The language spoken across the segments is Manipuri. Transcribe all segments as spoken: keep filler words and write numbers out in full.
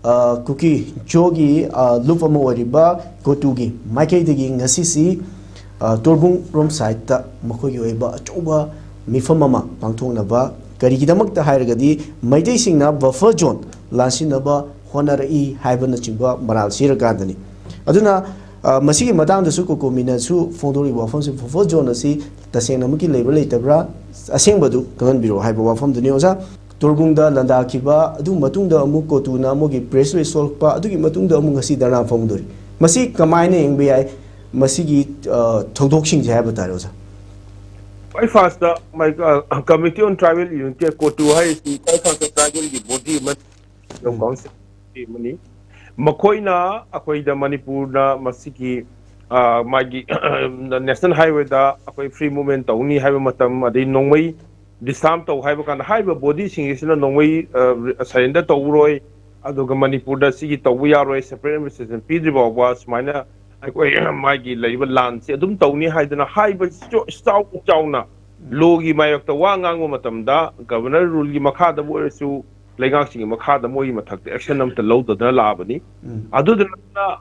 ꯑ, ꯀꯨꯀꯤ ꯖꯣꯒꯤ, ꯑ, ꯂꯨꯞ ꯑꯃ ꯑꯣꯏꯔꯤꯕ ꯀꯣꯇꯨꯒꯤ ꯃꯥꯏꯀꯩꯗꯒꯤ ꯉꯁꯤꯁꯤ, ꯑ, ꯇꯣꯔꯕꯨꯡ ꯔꯣꯝ ꯁꯥꯏꯠꯇ ꯃꯈꯣꯏꯒꯤ ꯑꯣꯏꯕ ꯑꯆꯧꯕ ꯃꯤꯐꯝ ꯑꯃ ꯄꯥꯡꯊꯣꯛꯅꯕ, ꯀꯔꯤꯒꯤꯗꯃꯛꯇ ꯍꯥꯏꯔꯒꯗꯤ ꯃꯩꯇꯩꯁꯤꯡꯅ ꯕꯐꯔ ꯖꯣꯟ ꯂꯥꯟꯁꯤꯟꯅꯕ ꯍꯣꯠꯅꯔꯛꯏ ꯍꯥꯏꯕꯅꯆꯤꯡꯕ ꯃꯔꯥꯜ ꯁꯤꯔꯀꯥꯟꯗꯅꯤ꯫ ꯑꯗꯨꯅ, ꯑ, ꯃꯁꯤꯒꯤ ꯃꯇꯥꯡꯗꯁꯨ ꯀꯣꯀꯣꯃꯤꯅꯁꯨ ꯐꯣꯡꯗꯣꯔꯤꯕ ꯋꯥꯐꯝꯁꯤ, ꯕꯐꯔ ꯖꯣꯟ ꯑꯁꯤ ꯇꯁꯦꯡꯅꯃꯛꯀꯤ ꯂꯩꯕ꯭ꯔꯥ ꯂꯩꯇꯕ꯭ꯔꯥ, ꯑꯁꯦꯡꯕꯗꯨ ꯈꯪꯍꯟꯕꯤꯔꯛꯑꯣ ꯍꯥꯏꯕ ꯋꯥꯐꯝꯗꯨꯅꯤ, ꯑꯣꯖꯥ꯫ ꯇꯣꯔꯕꯨꯡꯗ ꯂꯥꯟꯗꯥꯈꯤꯕ ꯑꯗꯨ ꯃꯇꯨꯡꯗ ꯑꯃꯨꯛ ꯀꯣꯇꯨꯅ ꯑꯃꯨꯛꯀꯤ ꯄ꯭ꯔꯦꯁ ꯔꯤꯂꯤꯁ ꯊꯣꯛꯂꯛꯄ, ꯑꯗꯨꯒꯤ ꯃꯇꯨꯡꯗ ꯑꯃꯨꯛ ꯉꯁꯤ ꯙꯔꯅꯥ ꯐꯝꯗꯣꯔꯤ꯫ ꯃꯁꯤ ꯀꯃꯥꯏꯅ ꯌꯦꯡꯕ ꯌꯥꯏ, ꯃꯁꯤꯒꯤ, ꯑ, ꯊꯧꯗꯣꯛꯁꯤꯡꯁꯦ ꯍꯥꯏꯕ ꯇꯥꯔꯦ, ꯑꯣꯖꯥ? ꯈ꯭ꯋꯥꯏ ꯐꯥꯔꯁꯇ ꯃꯥꯏ, ꯑ, ꯀꯃꯤꯇꯤ ꯑꯣꯟ ꯇ꯭ꯔꯥꯏꯕꯦꯜ ꯌꯨꯅꯤꯠꯀꯤ ꯀꯣꯇꯨ ꯍꯥꯏꯔꯤꯁꯤ ꯈ꯭ꯋꯥꯏ ꯐꯥꯔꯁꯇ ꯇ꯭ꯔꯥꯏꯕꯦꯜꯒꯤ ꯕꯣꯗꯤ ꯑꯃ, ꯎꯝ꯫ ꯀꯥꯎꯟꯁꯤꯜ ꯑꯃꯅꯤ꯫ ꯃꯈꯣꯏꯅ ꯑꯩꯈꯣꯏꯗ ꯃꯅꯤꯄꯨꯔꯅ ꯃꯁꯤꯒꯤ, ꯑ, ꯃꯥꯒꯤ ꯅꯦꯁꯅꯦꯜ ꯍꯥꯏꯋꯦꯗ ꯑꯩꯈꯣꯏ ꯐ꯭ꯔꯤ ꯃꯨꯚꯃꯦꯟ ꯇꯧꯅꯤ ꯍꯥꯏꯕ ꯃꯇꯝ, ꯑꯗꯩ ꯅꯣꯡꯃꯩ ꯗꯤꯁꯥꯔꯝ ꯇꯧ ꯍꯥꯏꯕ ꯀꯥꯟꯗ ꯍꯥꯏꯔꯤꯕ ꯕꯣꯗꯤꯁꯤꯡꯁꯤꯅ ꯅꯣꯡꯃꯩ, ꯑ, ꯁꯔꯦꯟꯗꯔ ꯇꯧꯔꯣꯏ, ꯑꯗꯨꯒ ꯃꯅꯤꯄꯨꯔꯗ ꯁꯤꯒꯤ ꯇꯧꯕ ꯌꯥꯔꯣꯏ, ꯁꯦꯄꯔꯦꯠ ꯑꯦꯗꯃꯤꯅꯤꯁꯇ꯭ꯔꯦꯁꯟ ꯄꯤꯗ꯭ꯔꯤ ꯐꯥꯎꯕ ꯁꯨꯃꯥꯏꯅ ꯑꯩꯈꯣꯏ ꯃꯥꯒꯤ ꯂꯩꯔꯤꯕ ꯂꯥꯟꯁꯤ ꯑꯗꯨꯝ ꯇꯧꯅꯤ ꯍꯥꯏꯗꯅ ꯍꯥꯏꯕ ꯆꯥꯎ ꯆꯥꯎꯅ ꯂꯣꯒꯤ ꯃꯥꯌꯣꯛꯇ ꯋꯥ ꯉꯥꯡꯕ ꯃꯇꯝꯗ ꯒꯕꯔꯅꯔ ꯔꯨꯜꯒꯤ ꯃꯈꯥꯗꯕꯨ ꯑꯣꯏꯔꯁꯨ ꯂꯩꯉꯥꯛꯁꯤꯡꯒꯤ ꯃꯈꯥꯗ ꯃꯣꯏꯒꯤ ꯃꯊꯛꯇ ꯑꯦꯛꯁꯟ ꯑꯝꯇ ꯂꯧꯗꯗꯅ ꯂꯥꯛꯑꯕꯅꯤ꯫ ꯎꯝ꯫ ꯑꯗꯨꯗꯨꯅ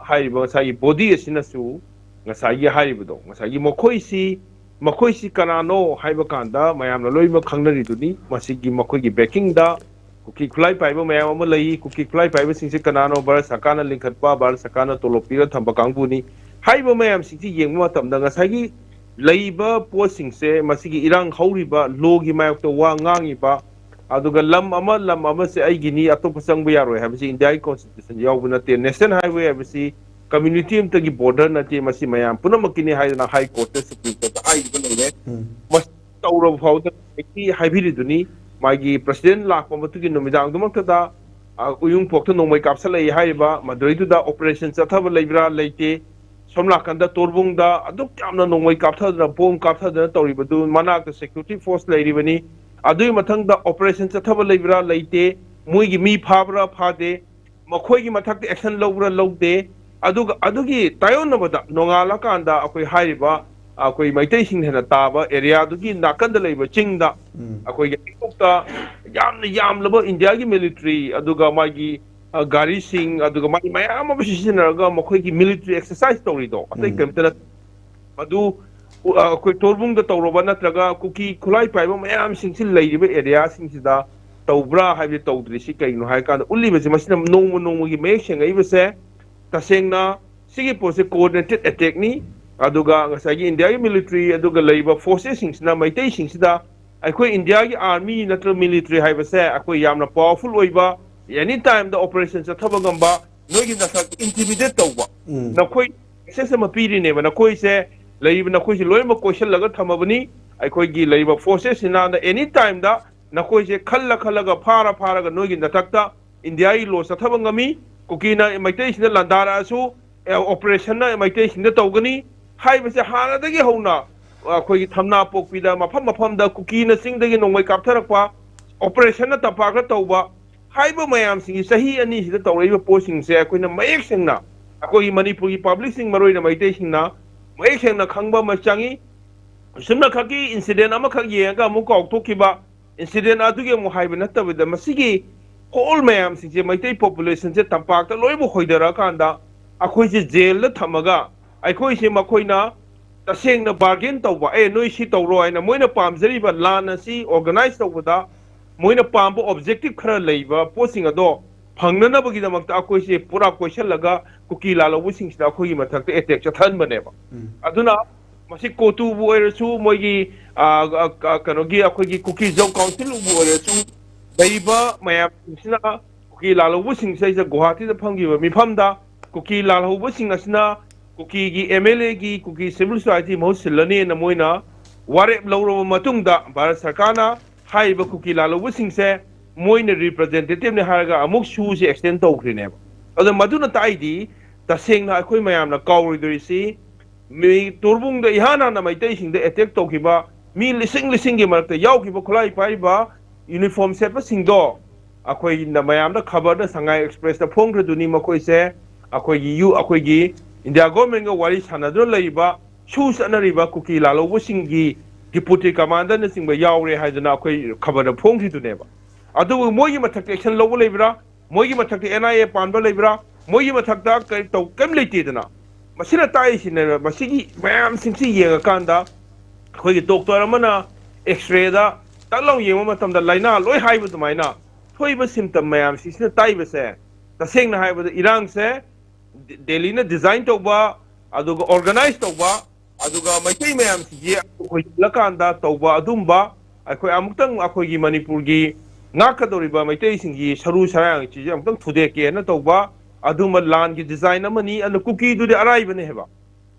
ꯍꯥꯏꯔꯤꯕ ꯉꯁꯥꯏꯒꯤ ꯕꯣꯗꯤ ꯑꯁꯤꯅꯁꯨ ꯉꯁꯥꯏꯒꯤ ꯍꯥꯏꯔꯤꯕꯗꯣ, ꯉꯁꯥꯏꯒꯤ ꯃꯈꯣꯏꯁꯤ, ꯃꯈꯣꯏꯁꯤ ꯀꯅꯥꯅꯣ ꯍꯥꯏꯕ ꯀꯥꯟꯗ ꯃꯌꯥꯝꯅ ꯂꯣꯏꯅꯃꯛ ꯈꯪꯅꯔꯤꯗꯨꯅꯤ꯫ ꯃꯁꯤꯒꯤ ꯃꯈꯣꯏꯒꯤ ꯕꯦꯀꯤꯡꯗ ꯀꯨꯀꯤ ꯈꯨꯠꯂꯥꯏ ꯄꯥꯏꯕ ꯃꯌꯥꯝ ꯑꯃ ꯂꯩ꯫ ꯀꯨꯀꯤ ꯈꯨꯠꯂꯥꯏ ꯄꯥꯏꯕꯁꯤꯡꯁꯤ ꯀꯅꯥꯅꯣ? ꯚꯥꯔꯠ ꯁꯔꯀꯥꯔꯅ ꯂꯤꯡꯈꯠꯄ, ꯚꯥꯔꯠ ꯁꯔꯀꯥꯔꯅ ꯇꯣꯂꯣꯞ ꯄꯤꯔ ꯊꯝꯕ ꯀꯥꯡꯕꯨꯅꯤ꯫ ꯍꯥꯏꯔꯤꯕ ꯃꯌꯥꯝꯁꯤꯡꯁꯤ ꯌꯦꯡꯕ ꯃꯇꯝꯗ ꯉꯁꯥꯏꯒꯤ ꯂꯩꯔꯤꯕ ꯄꯣꯠꯁꯤꯡꯁꯦ, ꯃꯁꯤꯒꯤ ꯏꯔꯥꯡ ꯍꯧꯔꯤꯕ ꯂꯣꯒꯤ ꯃꯥꯌꯣꯛꯇ ꯋꯥ ꯉꯥꯡꯉꯤꯕ, ꯑꯗꯨꯒ ꯂꯝ ꯑꯃ, ꯂꯝ ꯑꯃꯁꯦ ꯑꯩꯒꯤꯅꯤ, ꯑꯇꯣꯞꯄ ꯆꯪꯕ ꯌꯥꯔꯣꯏ ꯍꯥꯏꯕꯁꯤ ꯏꯟꯗꯤꯌꯥꯒꯤ ꯀꯣꯟꯁꯇꯤꯇ꯭ꯌꯨꯁꯟ ꯌꯥꯎꯕ ꯅꯠꯇꯦ꯫ ꯅꯦꯁꯅꯦꯜ ꯍꯥꯏꯋꯦ ꯍꯥꯏꯕꯁꯤ ꯀꯝꯃ꯭ꯌꯨꯅꯤꯇꯤ ꯑꯃꯠꯇꯒꯤ ꯕꯣꯔꯗꯔ ꯅꯠꯇꯦ, ꯃꯁꯤ ꯃꯌꯥꯝ ꯄꯨꯝꯅꯃꯛꯀꯤꯅꯤ ꯍꯥꯏꯗꯅ ꯍꯥꯏ ꯀꯣꯔꯠꯇ, ꯁꯨꯄ꯭ꯔꯤꯝ ꯀꯣꯔꯠꯇ ꯍꯥꯏꯈꯤꯕ ꯂꯩꯔꯦ꯫ ꯎꯝ꯫ ꯃꯁꯤ ꯇꯧꯔꯕ ꯐꯥꯎꯗ ꯉꯁꯥꯏꯒꯤ ꯍꯥꯏꯕꯤꯔꯤꯗꯨꯅꯤ, ꯃꯥꯒꯤ ꯄ꯭ꯔꯁꯤꯗꯦꯟ ꯂꯥꯛꯄ ꯃꯇꯨꯡꯒꯤ ꯅꯨꯃꯤꯗꯥꯡꯗꯨꯃꯛꯇꯗ, ꯑ, ꯎꯌꯨꯡꯄꯣꯛꯇ ꯅꯣꯡꯃꯩ ꯀꯥꯞꯁꯜꯂꯛꯏ ꯍꯥꯏꯔꯤꯕ ꯃꯗꯨꯔꯩꯗꯨꯗ ꯑꯣꯄꯔꯦꯁꯟ ꯆꯠꯊꯕ ꯂꯩꯕ꯭ꯔꯥ? ꯂꯩꯇꯦ꯫ ꯁꯣꯝ ꯅꯥꯀꯟꯗ ꯇꯣꯔꯕꯨꯡꯗ ꯑꯗꯨꯛ ꯌꯥꯝꯅ ꯅꯣꯡꯃꯩ ꯀꯥꯞꯊꯗꯅ, ꯕꯣꯝ ꯀꯥꯞꯊꯗꯅ ꯇꯧꯔꯤꯕꯗꯨ ꯃꯅꯥꯛꯇ ꯁꯦꯀ꯭ꯌꯨꯔꯤꯇꯤ ꯐꯣꯔꯁ ꯂꯩꯔꯤꯕꯅꯤ꯫ ꯑꯗꯨꯒꯤ ꯃꯊꯪꯗ ꯑꯣꯄꯔꯦꯁꯟ ꯆꯠꯊꯕ ꯂꯩꯕ꯭ꯔꯥ? ꯂꯩꯇꯦ꯫ ꯃꯣꯏꯒꯤ ꯃꯤ ꯐꯥꯕ꯭ꯔꯥ? ꯐꯥꯗꯦ꯫ ꯃꯈꯣꯏꯒꯤ ꯃꯊꯛꯇ ꯑꯦꯛꯁꯟ ꯂꯧꯕ꯭ꯔꯥ? ꯂꯧꯗꯦ꯫ ꯑꯗꯨꯒ ꯑꯗꯨꯒꯤ ꯇꯥꯏꯑꯣꯟꯅꯕꯗ ꯅꯣꯡꯉꯥꯜꯂꯀꯥꯟꯗ ꯑꯩꯈꯣꯏ ꯍꯥꯏꯔꯤꯕ, ꯑꯩꯈꯣꯏ ꯃꯩꯇꯩꯁꯤꯡꯅ ꯍꯦꯟꯅ ꯇꯥꯕ ꯑꯦꯔꯤꯌꯥꯗꯨꯒꯤ ꯅꯥꯀꯟꯗ ꯂꯩꯕ ꯆꯤꯡꯗ, ꯎꯝ꯫ ꯑꯩꯈꯣꯏꯒꯤ ꯍꯦꯂꯤꯀꯣꯞꯇꯔ ꯌꯥꯝꯅ ꯌꯥꯝꯂꯕ ꯏꯟꯗꯤꯌꯥꯒꯤ ꯃꯤꯂꯤꯇ꯭ꯔꯤ, ꯑꯗꯨꯒ ꯃꯥꯒꯤ ꯑ, ꯒꯥꯔꯤꯁꯤꯡ, ꯑꯗꯨꯒ ꯃꯥꯒꯤ ꯃꯌꯥꯝ ꯑꯃ ꯁꯤꯖꯤꯟꯅꯔꯒ ꯃꯈꯣꯏꯒꯤ military exercise ꯇꯧꯔꯤꯗꯣ ꯑꯇꯩ ꯎꯝ꯫ ꯀꯔꯤꯝꯇ ꯅꯠꯇꯦ꯫ ꯃꯗꯨ, ꯎ-, ꯑ, ꯑꯩꯈꯣꯏ ꯇꯣꯔꯕꯨꯡꯗ ꯇꯧꯔꯕ ꯅꯠꯇ꯭ꯔꯒ ꯀꯨꯀꯤ ꯈꯨꯠꯂꯥꯏ ꯄꯥꯏꯕ ꯃꯌꯥꯝꯁꯤꯡꯁꯤ ꯂꯩꯔꯤꯕ areaꯁꯤꯡꯁꯤꯗ ꯇꯧꯕ꯭ꯔꯥ ꯍꯥꯏꯕꯗꯤ ꯇꯧꯗ꯭ꯔꯤꯁꯤ ꯀꯩꯒꯤꯅꯣ ꯍꯥꯏ ꯀꯥꯟꯗ ꯎꯠꯂꯤꯕꯁꯤ ꯃꯁꯤꯅ ꯅꯣꯡꯃ ꯅꯣꯡꯃꯒꯤ ꯃꯌꯦꯛ ꯁꯦꯡꯉꯛꯏꯕꯁꯦ ꯇꯁꯦꯡꯅ ꯁꯤꯒꯤ ꯄꯣꯠꯁꯦ coordinated attackꯅꯤ꯫ ꯑꯗꯨꯒ ꯉꯁꯥꯏꯒꯤ ꯏꯟꯗꯤꯌꯥꯒꯤ military ꯑꯗꯨꯒ ꯂꯩꯔꯤꯕ forcesꯁꯤꯡꯁꯤꯅ ꯃꯩꯇꯩꯁꯤꯡꯁꯤꯗ ꯑꯩꯈꯣꯏ ꯏꯟꯗꯤꯌꯥꯒꯤ army ꯅꯠꯇ꯭ꯔꯒ military ꯍꯥꯏꯕꯁꯦ ꯑꯩꯈꯣꯏ ꯌꯥꯝꯅ powerful ꯑꯣꯏꯕ, any timeꯗ operation ꯆꯠꯊꯕ ꯉꯝꯕ, ꯅꯣꯏꯒꯤ ꯅꯁꯥ intimidate ꯇꯧꯕ, ꯎꯝ꯫ ꯅꯈꯣꯏ message ꯑꯃ ꯄꯤꯔꯤꯅꯦꯕ, ꯅꯈꯣꯏꯁꯦ ꯂꯩꯔꯤꯕ ꯅꯈꯣꯏꯁꯦ ꯂꯣꯏꯅꯃꯛ ꯀꯣꯏꯁꯤꯜꯂꯒ ꯊꯝꯃꯕꯅꯤ, ꯑꯩꯈꯣꯏꯒꯤ ꯂꯩꯔꯤꯕ forcesꯁꯤꯅ any timeꯗ ꯅꯈꯣꯏꯁꯦ ꯈꯜꯂ ꯈꯜꯂꯒ ꯐꯥꯔ ꯐꯥꯔꯒ ꯅꯣꯏꯒꯤ ꯅꯊꯛꯇ ꯏꯟꯗꯤꯌꯥꯒꯤ law ꯆꯠꯊꯕ ꯉꯝꯃꯤ꯫ ꯀꯨꯀꯤꯅ ꯃꯩꯇꯩꯁꯤꯡꯗ ꯂꯥꯟꯗꯥꯔꯛꯑꯁꯨ, ꯑꯦ, operationꯅ ꯃꯩꯇꯩꯁꯤꯡꯗ ꯇꯧꯒꯅꯤ ꯍꯥꯏꯕꯁꯦ ꯍꯥꯟꯅꯗꯒꯤ ꯍꯧꯅ ꯑꯩꯈꯣꯏꯒꯤ ꯊꯝꯅꯥ ꯄꯣꯛꯄꯤꯗ ꯃꯐꯝ ꯃꯐꯝꯗ ꯀꯨꯀꯤꯅ ꯆꯤꯡꯗꯒꯤ ꯅꯣꯡꯃꯩ ꯀꯥꯞꯊꯔꯛꯄ, operationꯅ ꯇꯝꯄꯥꯛꯇ ꯇꯧꯕ ꯍꯥꯏꯕ ꯃꯌꯥꯝꯁꯤꯡꯁꯤ ꯆꯍꯤ ꯑꯅꯤꯁꯤꯗ ꯇꯧꯔꯛꯏꯕ ꯄꯣꯠꯁꯤꯡꯁꯦ ꯑꯩꯈꯣꯏꯅ ꯃꯌꯦꯛ ꯁꯦꯡꯅ ꯑꯩꯈꯣꯏꯒꯤ ꯃꯅꯤꯄꯨꯔꯒꯤ publicꯁꯤꯡ ꯃꯔꯨꯑꯣꯏꯅ ꯃꯩꯇꯩꯁꯤꯡꯅ ꯃꯌꯦꯛ ꯁꯦꯡꯅ ꯈꯪꯕ ꯑꯃ ꯆꯪꯉꯤ꯫ ꯆꯨꯝꯅꯈꯛꯀꯤ incident ꯑꯃꯈꯛ ꯌꯦꯡꯉꯒ ꯑꯃꯨꯛ ꯀꯥꯎꯊꯣꯛꯈꯤꯕ incident ꯑꯗꯨꯒꯤ ꯑꯃꯨꯛ ꯍꯥꯏꯕ ꯅꯠꯇꯕꯤꯗ ꯃꯁꯤꯒꯤ whole ꯃꯌꯥꯝꯁꯤꯡꯁꯦ ꯃꯩꯇꯩ populationꯁꯦ ꯇꯝꯄꯥꯛꯇ ꯂꯣꯏꯅꯃꯛ ꯍꯣꯏꯗꯔꯛꯑꯀꯥꯟꯗ ꯑꯩꯈꯣꯏꯁꯦ jailꯗ ꯊꯝꯃꯒ ꯑꯩꯈꯣꯏꯁꯦ ꯃꯈꯣꯏꯅ ꯇꯁꯦꯡꯅ bargain ꯇꯧꯕ, "ꯑꯦ, ꯅꯣꯏ ꯁꯤ ꯇꯧꯔꯣ" ꯍꯥꯏꯅ ꯃꯣꯏꯅ ꯄꯥꯝꯖꯔꯤꯕ ꯂꯥꯟ ꯑꯁꯤ organize ꯇꯧꯕꯗ ꯃꯣꯏꯅ ꯄꯥꯝꯕ objective ꯈꯔ ꯂꯩꯕ ꯄꯣꯠꯁꯤꯡ ꯑꯗꯣ ꯐꯪꯅꯅꯕꯒꯤꯗꯃꯛꯇ ꯑꯩꯈꯣꯏꯁꯦ ꯄꯨꯔꯥ ꯀꯣꯏꯁꯤꯜꯂꯒ ꯀꯨꯀꯤ ꯂꯥꯜꯍꯧꯕꯁꯤꯡꯁꯤꯗ ꯑꯩꯈꯣꯏꯒꯤ ꯃꯊꯛꯇ attack ꯆꯠꯊꯍꯟꯕꯅꯦꯕ꯫ ꯎꯝ꯫ ꯑꯗꯨꯅ ꯃꯁꯤ ꯀꯣꯇꯨꯕꯨ ꯑꯣꯏꯔꯁꯨ, ꯃꯣꯏꯒꯤ, ꯑ, ꯑ, ꯀ-, ꯀꯩꯅꯣꯒꯤ ꯑꯩꯈꯣꯏꯒꯤ ꯀꯨꯀꯤ ꯖꯧ councilꯕꯨ ꯑꯣꯏꯔꯁꯨ, ꯂꯩꯔꯤꯕ ꯃꯌꯥꯝꯁꯤꯡꯁꯤꯅ ꯀꯨꯀꯤ ꯂꯥꯜꯍꯧꯕꯁꯤꯡꯁꯦ ꯁꯤꯗ ꯒꯨꯋꯥꯍꯥꯇꯤꯗ ꯐꯝꯈꯤꯕ ꯃꯤꯐꯝꯗ ꯀꯨꯀꯤ ꯂꯥꯜꯍꯧꯕꯁꯤꯡ ꯑꯁꯤꯅ ꯀꯨꯀꯤꯒꯤ MLAꯒꯤ, ꯀꯨꯀꯤ civil society ꯃꯍꯨꯠ ꯁꯤꯜꯂꯅꯤꯅ ꯃꯣꯏꯅ ꯋꯥꯔꯦꯞ ꯂꯧꯔꯕ ꯃꯇꯨꯡꯗ ꯚꯥꯔꯠ ꯁꯔꯀꯥꯔꯅ ꯍꯥꯏꯔꯤꯕ ꯀꯨꯀꯤ ꯂꯥꯜꯍꯧꯕꯁꯤꯡꯁꯦ ꯃꯣꯏꯅ representativeꯅꯤ ꯍꯥꯏꯔꯒ ꯑꯃꯨꯛ ꯁꯨꯁꯦ extend ꯇꯧꯈ꯭ꯔꯤꯅꯦꯕ꯫ ꯑꯗꯣ ꯃꯗꯨꯅ ꯇꯥꯛꯏꯗꯤ ꯇꯁꯦꯡꯅ ꯑꯩꯈꯣꯏ ꯃꯌꯥꯝꯅ ꯀꯥꯎꯔꯣꯏꯗꯣꯏꯁꯤ ꯃꯤ ꯇꯣꯔꯕꯨꯡꯗ ꯏꯍꯥꯟ ꯍꯥꯟꯅ ꯃꯩꯇꯩꯁꯤꯡꯗ attack ꯇꯧꯈꯤꯕ ꯃꯤ ꯂꯤꯁꯤꯡ ꯂꯤꯁꯤꯡꯒꯤ ꯃꯔꯛꯇ ꯌꯥꯎꯈꯤꯕ ꯈꯨꯠꯂꯥꯏ ꯄꯥꯏꯔꯤꯕ uniform ꯁꯦꯠꯄꯁꯤꯡꯗꯣ ꯑꯩꯈꯣꯏꯅ ꯃꯌꯥꯝꯗ ꯈꯕꯔꯗ ꯁꯉꯥꯏ expressꯇ ꯐꯣꯡꯈ꯭ꯔꯗꯨꯅꯤ꯫ ꯃꯈꯣꯏꯁꯦ ꯑꯩꯈꯣꯏꯒꯤ ꯌꯨ-, ꯑꯩꯈꯣꯏꯒꯤ India governmentꯒ ꯋꯥꯔꯤ ꯁꯥꯟꯅꯗꯨꯅ ꯂꯩꯔꯤꯕ ꯁꯨ ꯆꯠꯅꯔꯤꯕ ꯀꯨꯀꯤ ꯂꯥꯜꯍꯧꯕꯁꯤꯡꯒꯤ deputy commanderꯅꯆꯤꯡꯕ ꯌꯥꯎꯔꯦ ꯍꯥꯏꯗꯅ ꯑꯩꯈꯣꯏ ꯈꯕꯔꯗ ꯐꯣꯡꯈꯤꯗꯨꯅꯦꯕ꯫ ꯑꯗꯨꯕꯨ ꯃꯣꯏꯒꯤ ꯃꯊꯛꯇ action ꯂꯧꯕ ꯂꯩꯕ꯭ꯔꯥ? ꯃꯣꯏꯒꯤ ꯃꯊꯛꯇ ꯑꯦꯟ ꯑꯥꯏ ꯑꯦ ꯄꯥꯟꯕ ꯂꯩꯕ꯭ꯔꯥ? ꯃꯣꯏꯒꯤ ꯃꯊꯛꯇ ꯀꯔꯤ ꯇꯧ-, ꯀꯔꯤꯝ ꯂꯩꯇꯦꯗꯅ꯫ ꯃꯁꯤꯅ ꯇꯥꯛꯏꯁꯤꯅ, ꯃꯁꯤꯒꯤ ꯃꯌꯥꯝꯁꯤꯡꯁꯤ ꯌꯦꯡꯉꯀꯥꯟꯗ ꯑꯩꯈꯣꯏꯒꯤ ꯗꯣꯛꯇꯔ ꯑꯃꯅ ꯑꯦꯛꯁꯔꯦꯗ ꯇꯛ ꯂꯥꯎ ꯌꯦꯡꯕ ꯃꯇꯝꯗ ꯂꯥꯏꯅꯥ ꯂꯣꯏ ꯍꯥꯏꯕ ꯑꯗꯨꯃꯥꯏꯅ ꯊꯣꯛꯏꯕ ꯁꯤꯝꯇꯝ ꯃꯌꯥꯝꯁꯤꯁꯤꯅ ꯇꯥꯛꯏꯕꯁꯦ, ꯇꯁꯦꯡꯅ ꯍꯥꯏꯕꯗ ꯏꯔꯥꯡꯁꯦ ꯗꯦꯜꯂꯤꯅ ꯗꯤꯖꯥꯏꯟ ꯇꯧꯕ, ꯑꯗꯨꯒ ꯑꯣꯔꯒꯅꯥꯏꯖ ꯇꯧꯕ, ꯑꯗꯨꯒ ꯃꯩꯇꯩ ꯃꯌꯥꯝꯁꯤꯒꯤ ꯍꯣꯏꯁꯤꯜꯂꯀꯥꯟꯗ ꯇꯧꯕ ꯑꯗꯨꯝꯕ, ꯑꯩꯈꯣꯏ ꯑꯃꯨꯛꯇꯪ ꯑꯩꯈꯣꯏꯒꯤ ꯃꯅꯤꯄꯨꯔꯒꯤ ꯉꯥꯛꯀꯗꯧꯔꯤꯕ ꯃꯩꯇꯩꯁꯤꯡꯒꯤ ꯁꯔꯨ ꯁꯔꯥꯡꯁꯤꯁꯦ ꯑꯃꯨꯛꯇꯪ ꯊꯨꯗꯦꯛꯀꯦꯅ ꯇꯧꯕ ꯑꯗꯨꯝꯕ ꯂꯥꯟꯒꯤ ꯗꯤꯖꯥꯏꯟ ꯑꯃꯅꯤ꯫ ꯑꯗꯨ ꯀꯨꯀꯤꯗꯨꯗꯤ ꯑꯔꯥꯏꯕꯅꯦ ꯍꯥꯏꯕ꯫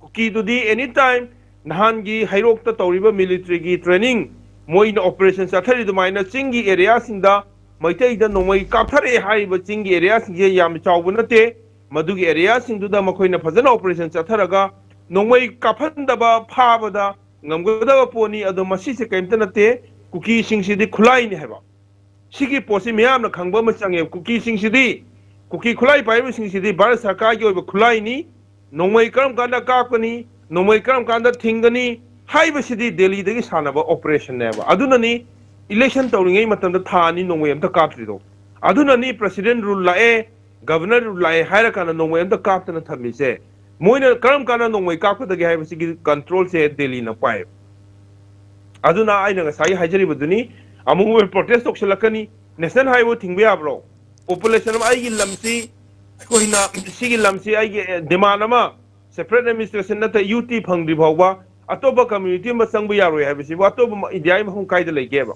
ꯀꯨꯀꯤꯗꯨꯗꯤ ꯑꯦꯅꯤ ꯇꯥꯏꯝ ꯅꯍꯥꯟꯒꯤ ꯍꯩꯔꯣꯛꯇ ꯇꯧꯔꯤꯕ ꯃꯤꯂꯤꯇ꯭ꯔꯤꯒꯤ ꯇ꯭ꯔꯦꯅꯤꯡ, ꯃꯣꯏꯅ ꯑꯣꯄꯔꯦꯁꯟ ꯆꯠꯊꯔꯤ ꯑꯗꯨꯃꯥꯏꯅ ꯆꯤꯡꯒꯤ ꯑꯦꯔꯤꯌꯥꯁꯤꯡꯗ ꯃꯩꯇꯩꯗ ꯅꯣꯡꯃꯩ ꯀꯥꯞꯊꯔꯛꯑꯦ ꯍꯥꯏꯔꯤꯕ ꯆꯤꯡꯒꯤ ꯑꯦꯔꯤꯌꯥꯁꯤꯡꯁꯦ ꯌꯥꯝ ꯆꯥꯎꯕ ꯅꯠꯇꯦ꯫ ꯃꯗꯨꯒꯤ ꯑꯦꯔꯤꯌꯥꯁꯤꯡꯗꯨꯗ ꯃꯈꯣꯏꯅ ꯐꯖꯅ ꯑꯣꯄꯔꯦꯁꯟ ꯆꯠꯊꯔꯒ ꯅꯣꯡꯃꯩ ꯀꯥꯞꯍꯟꯗꯕ ꯐꯥꯕꯗ ꯉꯝꯒꯗꯕ ꯄꯣꯠꯅꯤ꯫ ꯑꯗꯣ ꯃꯁꯤꯁꯦ ꯀꯔꯤꯝꯇ ꯅꯠꯇꯦ, ꯀꯨꯀꯤꯁꯤꯡꯁꯤꯗꯤ ꯈꯨꯠꯂꯥꯏꯅꯤ ꯍꯥꯏꯕ꯫ ꯁꯤꯒꯤ ꯄꯣꯠꯁꯤ ꯃꯤꯌꯥꯝꯅ ꯈꯪꯕ ꯑꯃ ꯆꯪꯉꯦ꯫ ꯀꯨꯀꯤꯁꯤꯡꯁꯤꯗꯤ, ꯀꯨꯀꯤ ꯈꯨꯠꯂꯥꯏ ꯄꯥꯏꯔꯤꯕꯁꯤꯡꯁꯤꯗꯤ ꯚꯥꯔꯠ ꯁꯔꯀꯥꯔꯒꯤ ꯑꯣꯏꯕ ꯈꯨꯠꯂꯥꯏꯅꯤ꯫ ꯅꯣꯡꯃꯩ ꯀꯔꯝ ꯀꯥꯟꯗ ꯀꯥꯞꯀꯅꯤ, ꯅꯣꯡꯃꯩ ꯀꯔꯝ ꯀꯥꯟꯗ ꯊꯤꯡꯒꯅꯤ ꯍꯥꯏꯕꯁꯤꯗꯤ ꯗꯦꯜꯂꯤꯗꯒꯤ ꯁꯥꯟꯅꯕ ꯑꯣꯄꯔꯦꯁꯟꯅꯦꯕ꯫ ꯑꯗꯨꯅꯅꯤ ꯏꯂꯦꯛꯁꯟ ꯇꯧꯔꯤꯉꯩ ꯃꯇꯝꯗ ꯊꯥ ꯑꯅꯤ ꯅꯣꯡꯃꯩ ꯑꯝꯇ ꯀꯥꯞꯇ꯭ꯔꯤꯗꯣ꯫ ꯑꯗꯨꯅꯅꯤ ꯄ꯭ꯔꯁꯤꯗꯦꯟ ꯔꯨꯜ ꯂꯥꯛꯑꯦ, ꯒꯚꯔꯅꯔ ꯔꯨꯜ ꯂꯥꯛꯑꯦ ꯍꯥꯏꯔ ꯀꯥꯟꯗ ꯅꯣꯡꯃꯩ ꯑꯝꯇ ꯀꯥꯞꯇꯅ ꯊꯝꯃꯤꯁꯦ꯫ ꯃꯣꯏꯅ ꯀꯔꯝ ꯀꯥꯟꯗ ꯅꯣꯡꯃꯩ ꯀꯥꯞꯀꯗꯒꯦ ꯍꯥꯏꯕꯁꯤꯒꯤ ꯀꯟꯇ꯭ꯔꯣꯜꯁꯦ ꯗꯦꯜꯂꯤꯅ ꯄꯥꯏ꯫ ꯑꯗꯨꯅ ꯑꯩꯅ ꯉꯁꯥꯏ ꯍꯥꯏꯖꯔꯤꯕꯗꯨꯅꯤ, ꯑꯃꯨꯛ ꯃꯣꯏ ꯄ꯭ꯔꯣꯇꯦꯁ ꯇꯧꯁꯜꯂꯛꯀꯅꯤ, ꯅꯦꯁꯅꯦꯜ ꯍꯥꯏꯋꯦ ꯊꯤꯡꯕ ꯌꯥꯕ꯭ꯔꯣ? ꯄꯣꯄꯨꯂꯦꯁꯟ ꯑꯃ, ꯑꯩꯒꯤ ꯂꯝꯁꯤ, ꯑꯩꯈꯣꯏꯅ ꯁꯤꯒꯤ ꯂꯝꯁꯤ ꯑꯩꯒꯤ ꯗꯤꯃꯥꯟ ꯑꯃ, ꯁꯦꯄꯔꯦꯠ ꯑꯦꯗꯃꯤꯅꯤꯁꯇ꯭ꯔꯦꯁꯟ ꯅꯠꯇ꯭ꯔ ꯌꯨ ꯇꯤ ꯐꯪꯗ꯭ꯔꯤ ꯐꯥꯎꯕ ꯑꯇꯣꯞꯄ ꯀꯝꯃ꯭ꯌꯨꯅꯤꯇꯤ ꯑꯃ ꯆꯪꯕ ꯌꯥꯔꯣꯏ ꯍꯥꯏꯕꯁꯤꯕꯨ ꯑꯇꯣꯞꯄ ꯏꯟꯗꯤꯌꯥꯒꯤ ꯃꯐꯝ ꯀꯥꯏꯗ ꯂꯩꯒꯦꯕ?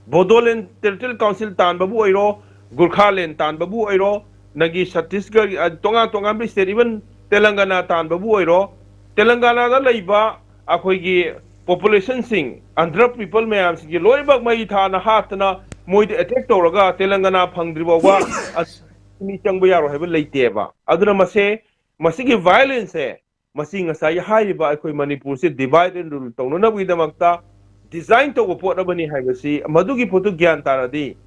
ꯕꯣꯗꯣꯂꯦꯟ ꯇꯦꯔꯤꯇꯣꯔꯤꯌꯦꯜ ꯀꯥꯎꯟꯁꯤꯜ ꯇꯥꯟꯕꯕꯨ ꯑꯣꯏꯔꯣ, ꯒꯨꯔꯈꯥꯂꯦꯟ ꯇꯥꯟꯕꯕꯨ ꯑꯣꯏꯔꯣ, ꯅꯪꯒꯤ ꯁꯠꯇꯤꯁꯒꯔ, ꯑ, ꯇꯣꯉꯥꯟ ꯇꯣꯉꯥꯟꯕ ꯁ꯭ꯇꯦꯠ, ꯏꯚꯟ ꯇꯦꯂꯪꯒꯅꯥ ꯇꯥꯟꯕꯕꯨ ꯑꯣꯏꯔꯣ, ꯇꯦꯂꯪꯒꯅꯥꯗ ꯂꯩꯕ ꯑꯩꯈꯣꯏꯒꯤ ꯄꯣꯄꯨꯂꯦꯁꯟꯁꯤꯡ, ꯑꯟꯙ꯭ꯔ ꯄꯤꯄꯜ ꯃꯌꯥꯝꯁꯤꯡꯁꯦ ꯂꯣꯏꯅꯃꯛ ꯃꯩ ꯊꯥꯅ ꯍꯥꯠꯇꯅ ꯃꯣꯏꯗ ꯑꯦꯇꯦꯛ ꯇꯧꯔꯒ ꯇꯦꯂꯪꯒꯅꯥ ꯐꯪꯗ꯭ꯔꯤ ꯐꯥꯎꯕ ꯃꯤ ꯆꯪꯕ ꯌꯥꯔꯣꯏ ꯍꯥꯏꯕ ꯂꯩꯇꯦꯕ꯫ ꯑꯗꯨꯅ ꯃꯁꯦ, ꯃꯁꯤꯒꯤ ꯚꯥꯏꯑꯣꯂꯦꯟꯁꯁꯦ, ꯃꯁꯤ ꯉꯁꯥꯏꯒꯤ ꯍꯥꯏꯔꯤꯕ ꯑꯩꯈꯣꯏ ꯃꯅꯤꯄꯨꯔꯁꯦ ꯗꯤꯚꯥꯏꯠ ꯑꯦꯟ ꯔꯨꯜ ꯇꯧꯅꯅꯕꯒꯤꯗꯃꯛꯇ ꯗꯤꯖꯥꯏꯟ ꯇꯧꯕ ꯄꯣꯠ ꯑꯃꯅꯤ ꯍꯥꯏꯕꯁꯤ, ꯃꯗꯨꯒꯤ ꯄꯣꯠꯇꯨ ꯒ꯭ꯌꯥꯟ ꯇꯥꯔꯗꯤ,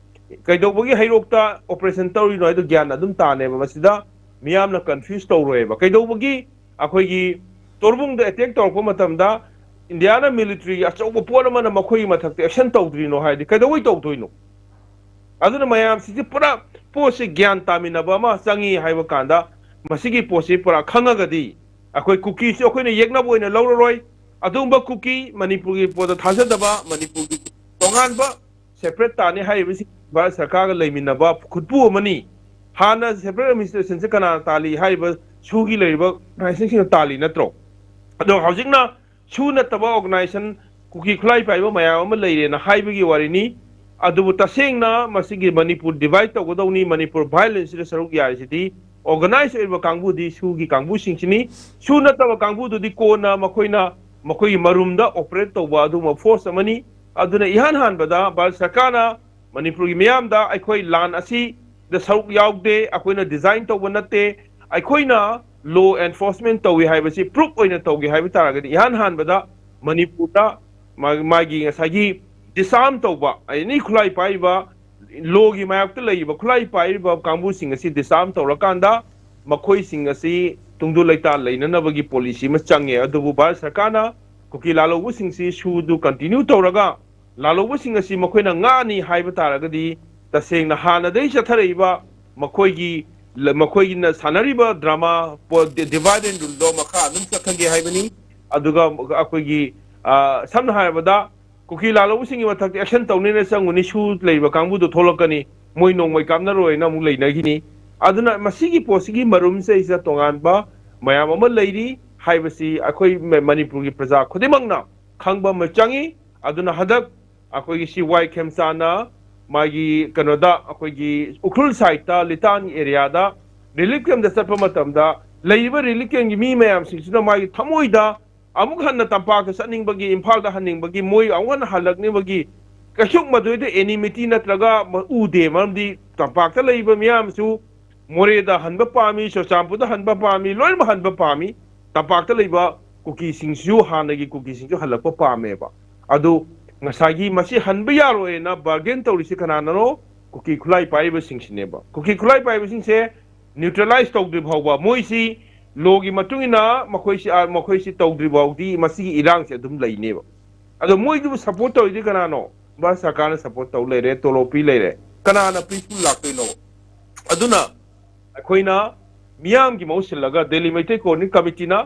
ꯀꯩꯗꯧꯕꯒꯤ ꯍꯩꯔꯣꯛꯇ ꯑꯣꯄꯔꯦꯁꯟ ꯇꯧꯔꯤꯅꯣ ꯍꯥꯏꯗꯣ ꯒ꯭ꯌꯥꯟ ꯑꯗꯨꯝ ꯇꯥꯅꯦꯕ꯫ ꯃꯁꯤꯗ ꯃꯤꯌꯥꯝꯅ ꯀꯟꯐ꯭ꯌꯨꯁ ꯇꯧꯔꯣꯏꯕ꯫ ꯀꯩꯗꯧꯕꯒꯤ ꯑꯩꯈꯣꯏꯒꯤ ꯇꯣꯔꯕꯨꯡꯗ ꯑꯦꯇꯦꯛ ꯇꯧꯔꯛꯄ ꯃꯇꯝꯗ ꯏꯟꯗꯤꯌꯥꯅ ꯃꯤꯂꯤꯇ꯭ꯔꯤꯒꯤ ꯑꯆꯧꯕ ꯄꯣꯠ ꯑꯃꯅ ꯃꯈꯣꯏꯒꯤ ꯃꯊꯛꯇ ꯑꯦꯛꯁꯟ ꯇꯧꯗ꯭ꯔꯤꯅꯣ ꯍꯥꯏꯗꯤ, ꯀꯩꯗꯧꯕꯩ ꯇꯧꯗꯣꯏꯅꯣ? ꯑꯗꯨꯅ ꯃꯌꯥꯝꯁꯤꯁꯨ ꯄꯨꯔꯥ ꯄꯣꯠꯁꯤ ꯒ꯭ꯌꯥꯟ ꯇꯥꯃꯤꯟꯅꯕ ꯑꯃ ꯆꯪꯉꯤ ꯍꯥꯏꯕ ꯀꯥꯟꯗ, ꯃꯁꯤꯒꯤ ꯄꯣꯠꯁꯤ ꯄꯨꯔꯥ ꯈꯪꯉꯒꯗꯤ ꯑꯩꯈꯣꯏ ꯀꯨꯀꯤꯁꯨ ꯑꯩꯈꯣꯏꯅ ꯌꯦꯛꯅꯕ ꯑꯣꯏꯅ ꯂꯧꯔꯔꯣꯏ꯫ ꯑꯗꯨꯒꯨꯝꯕ ꯀꯨꯀꯤ, ꯃꯅꯤꯄꯨꯔꯒꯤ ꯄꯣꯠꯇ ꯊꯥꯖꯗꯕ, ꯃꯅꯤꯄꯨꯔꯒꯤ ꯇꯣꯉꯥꯟꯕ separate ꯇꯥꯅꯤ ꯍꯥꯏꯔꯤꯕꯁꯤ ꯚꯥꯔꯠ ꯁꯔꯀꯥꯔꯒ ꯂꯩꯃꯤꯟꯅꯕ ꯈꯨꯠꯄꯨ ꯑꯃꯅꯤ꯫ ꯍꯥꯟꯅ separate administrationꯁꯦ ꯀꯅꯥꯅ ꯇꯥꯜꯂꯤ ꯍꯥꯏꯔꯤꯕ? ꯁꯨꯒꯤ ꯂꯩꯔꯤꯕ organizationꯁꯤꯡꯅ ꯇꯥꯜꯂꯤ ꯅꯠꯇ꯭ꯔꯣ? ꯑꯗꯣ ꯍꯧꯖꯤꯛꯅ ꯁꯨ ꯅꯠꯇꯕ organization, ꯀꯨꯀꯤ ꯈꯨꯠꯂꯥꯏ ꯄꯥꯏꯕ ꯃꯌꯥꯝ ꯑꯃ ꯂꯩꯔꯦꯅ ꯍꯥꯏꯕꯒꯤ ꯋꯥꯔꯤꯅꯤ꯫ ꯑꯗꯨꯕꯨ ꯇꯁꯦꯡꯅ ꯃꯁꯤꯒꯤ ꯃꯅꯤꯄꯨꯔ divide ꯇꯧꯒꯗꯧꯅꯤ, ꯃꯅꯤꯄꯨꯔ violenceꯁꯤꯗ ꯁꯔꯨꯛ ꯌꯥꯔꯤꯁꯤꯗꯤ organize ꯑꯣꯏꯕ ꯀꯥꯡꯕꯨꯗꯤ ꯁꯨꯒꯤ ꯀꯥꯡꯕꯨꯁꯤꯡꯁꯤꯅꯤ꯫ ꯁꯨ ꯅꯠꯇꯕ ꯀꯥꯡꯕꯨꯗꯨꯗꯤ ꯀꯣꯟꯅ ꯃꯈꯣꯏꯅ ꯃꯈꯣꯏꯒꯤ ꯃꯔꯨꯝꯗ operate ꯇꯧꯕ ꯑꯗꯨꯒꯨꯝꯕ force ꯑꯃꯅꯤ꯫ ꯑꯗꯨꯅ ꯏꯍꯥꯟ ꯍꯥꯟꯕꯗ ꯚꯥꯔꯠ ꯁꯔꯀꯥꯔꯅ ꯃꯅꯤꯄꯨꯔꯒꯤ ꯃꯤꯌꯥꯝꯗ ꯑꯩꯈꯣꯏ ꯂꯥꯟ ꯑꯁꯤꯗ ꯁꯔꯨꯛ ꯌꯥꯎꯗꯦ, ꯑꯩꯈꯣꯏꯅ design ꯇꯧꯕ ꯅꯠꯇꯦ, ꯑꯩꯈꯣꯏꯅ law enforcement ꯇꯧꯏ ꯍꯥꯏꯕꯁꯤ proof ꯑꯣꯏꯅ ꯇꯧꯒꯦ ꯍꯥꯏꯕ ꯇꯥꯔꯒꯗꯤ, ꯏꯍꯥꯟ ꯍꯥꯟꯕꯗ ꯃꯅꯤꯄꯨꯔꯗ ꯃꯥ-, ꯃꯥꯒꯤ ꯉꯁꯥꯏꯒꯤ disarm ꯇꯧꯕ, any ꯈꯨꯠꯂꯥꯏ ꯄꯥꯏꯔꯤꯕ, lawꯒꯤ ꯃꯥꯌꯣꯛꯇ ꯂꯩꯔꯤꯕ ꯈꯨꯠꯂꯥꯏ ꯄꯥꯏꯔꯤꯕ ꯀꯥꯡꯕꯨꯁꯤꯡ ꯑꯁꯤ disarm ꯇꯧꯔꯀꯥꯟꯗ ꯃꯈꯣꯏꯁꯤꯡ ꯑꯁꯤ ꯇꯨꯡꯗꯨ ꯂꯩꯇꯥ ꯂꯩꯅꯅꯕꯒꯤ policy ꯑꯃ ꯆꯪꯉꯦ꯫ ꯑꯗꯨꯕꯨ ꯚꯥꯔꯠ ꯁꯔꯀꯥꯔꯅ ꯀꯨꯀꯤ ꯂꯥꯜꯍꯧꯕꯁꯤꯡꯁꯤ ꯁꯨꯗꯨ continue ꯇꯧꯔꯒ ꯂꯥꯜꯍꯧꯕꯁꯤꯡ ꯑꯁꯤ ꯃꯈꯣꯏꯅ ꯉꯥꯛꯑꯅꯤ ꯍꯥꯏꯕ ꯇꯥꯔꯒꯗꯤ, ꯇꯁꯦꯡꯅ ꯍꯥꯟꯅꯗꯒꯤ ꯆꯠꯊꯔꯛꯏꯕ ꯃꯈꯣꯏꯒꯤ, ꯃꯈꯣꯏꯒꯤꯅ ꯁꯥꯟꯅꯔꯤꯕ drama, divide and ruleꯗꯣ ꯃꯈꯥ ꯑꯗꯨꯝ ꯆꯠꯊꯒꯦ ꯍꯥꯏꯕꯅꯤ꯫ ꯑꯗꯨꯒ ꯑꯩꯈꯣꯏꯒꯤ, ꯑ, ꯁꯝꯅ ꯍꯥꯏꯔꯕꯗ, ꯀꯨꯀꯤ ꯂꯥꯜꯍꯧꯕꯁꯤꯡꯒꯤ ꯃꯊꯛꯇ action ꯇꯧꯅꯦꯅ ꯆꯪꯉꯨꯅꯤ, ꯁꯨ ꯂꯩꯔꯤꯕ ꯀꯥꯡꯕꯨꯗꯣ ꯊꯣꯛꯂꯛꯀꯅꯤ, ꯃꯣꯏ ꯅꯣꯡꯃꯩ ꯀꯥꯞꯅꯔꯣꯏꯅ ꯑꯃꯨꯛ ꯂꯩꯅꯈꯤꯅꯤ꯫ ꯑꯗꯨꯅ ꯃꯁꯤꯒꯤ ꯄꯣꯠꯁꯤꯒꯤ ꯃꯔꯨꯝꯁꯤꯗꯩꯁꯤꯗ ꯇꯣꯉꯥꯟꯕ ꯃꯌꯥꯝ ꯑꯃ ꯂꯩꯔꯤ ꯍꯥꯏꯕꯁꯤ ꯑꯩꯈꯣꯏ ꯃ-, ꯃꯅꯤꯄꯨꯔꯒꯤ ꯄ꯭ꯔꯖꯥ ꯈꯨꯗꯤꯡꯃꯛꯅ ꯈꯪꯕ ꯑꯃ ꯆꯪꯉꯤ꯫ ꯑꯗꯨꯅ ꯍꯟꯗꯛ ꯑꯩꯈꯣꯏꯒꯤ ꯁꯤ ꯋꯥꯏ ꯈꯦꯝꯆꯥꯅ ꯃꯥꯒꯤ ꯀꯩꯅꯣꯗ, ꯑꯩꯈꯣꯏꯒꯤ ꯎꯈ꯭ꯔꯨꯜ sideꯇ ꯂꯤꯇꯥꯟ areaꯗ relief campꯇ ꯆꯠꯄ ꯃꯇꯝꯗ, ꯂꯩꯔꯤꯕ relief campꯀꯤ ꯃꯤ ꯃꯌꯥꯝꯁꯤꯡꯁꯤꯅ ꯃꯥꯒꯤ ꯊꯃꯣꯏꯗ ꯑꯃꯨꯛ ꯍꯟꯅ ꯇꯝꯄꯥꯛꯇ ꯆꯠꯅꯤꯡꯕꯒꯤ, ꯏꯝꯐꯥꯜꯗ ꯍꯟꯅꯤꯡꯕꯒꯤ, ꯃꯣꯏ ꯑꯃꯨꯛ ꯍꯟꯅ ꯍꯜꯂꯛꯅꯤꯡꯕꯒꯤ ꯀꯩꯁꯨ ꯃꯗꯨꯏꯗ enmity ꯅꯠꯇ꯭ꯔꯒ ꯎꯗꯦ꯫ ꯃꯔꯝꯗꯤ ꯇꯝꯄꯥꯛꯇ ꯂꯩꯔꯤꯕ ꯃꯤꯌꯥꯝꯁꯨ ꯃꯣꯔꯦꯗ ꯍꯟꯕ ꯄꯥꯝꯃꯤ, ꯆꯨꯔꯆꯥꯟꯄꯨꯔꯗ ꯍꯟꯕ ꯄꯥꯝꯃꯤ, ꯂꯣꯏꯅꯃꯛ ꯍꯟꯕ ꯄꯥꯝꯃꯤ꯫ ꯇꯝꯄꯥꯛꯇ ꯂꯩꯕ ꯀꯨꯀꯤꯁꯤꯡꯁꯨ, ꯍꯥꯟꯅꯒꯤ ꯀꯨꯀꯤꯁꯤꯡꯁꯨ ꯍꯜꯂꯛꯄ ꯄꯥꯝꯃꯦꯕ꯫ ꯑꯗꯨ ꯉꯁꯥꯏꯒꯤ ꯃꯁꯤ ꯍꯟꯕ ꯌꯥꯔꯣꯏꯅ bargain ꯇꯧꯔꯤꯁꯤ ꯀꯅꯥꯅꯅꯣ? ꯀꯨꯀꯤ ꯈꯨꯠꯂꯥꯏ ꯄꯥꯏꯔꯤꯕꯁꯤꯡꯁꯤꯅꯦꯕ꯫ ꯀꯨꯀꯤ ꯈꯨꯠꯂꯥꯏ ꯄꯥꯏꯕꯁꯤꯡꯁꯦ neutralize ꯇꯧꯗ꯭ꯔꯤ ꯐꯥꯎꯕ, ꯃꯣꯏꯁꯤ lawꯒꯤ ꯃꯇꯨꯡ ꯏꯟꯅ ꯃꯈꯣꯏꯁꯤ, ꯑ, ꯃꯈꯣꯏꯁꯤ ꯇꯧꯗ꯭ꯔꯤ ꯐꯥꯎꯗꯤ ꯃꯁꯤꯒꯤ ꯏꯔꯥꯡꯁꯤ ꯑꯗꯨꯝ ꯂꯩꯅꯦꯕ꯫ ꯑꯗꯣ ꯃꯣꯏꯗꯨꯕꯨ support ꯇꯧꯔꯤꯗꯤ ꯀꯅꯥꯅꯣ? ꯚꯥꯔꯠ ꯁꯔꯀꯥꯔꯅ support ꯇꯧ ꯂꯩꯔꯦ, ꯇꯣꯂꯣꯞ ꯄꯤ ꯂꯩꯔꯦ꯫ ꯀꯅꯥꯅ ꯄꯤꯁꯐꯨꯜ ꯂꯥꯛꯇꯣꯏꯅꯣ? ꯑꯗꯨꯅ ꯑꯩꯈꯣꯏꯅ ꯃꯤꯌꯥꯝꯒꯤ ꯃꯍꯨꯠ ꯁꯤꯜꯂꯒ ꯗꯦꯜꯂꯤ ꯃꯩꯇꯩ ꯀꯣꯑꯣꯔꯗꯤꯅꯦꯁꯟ ꯀꯃꯤꯇꯤꯅ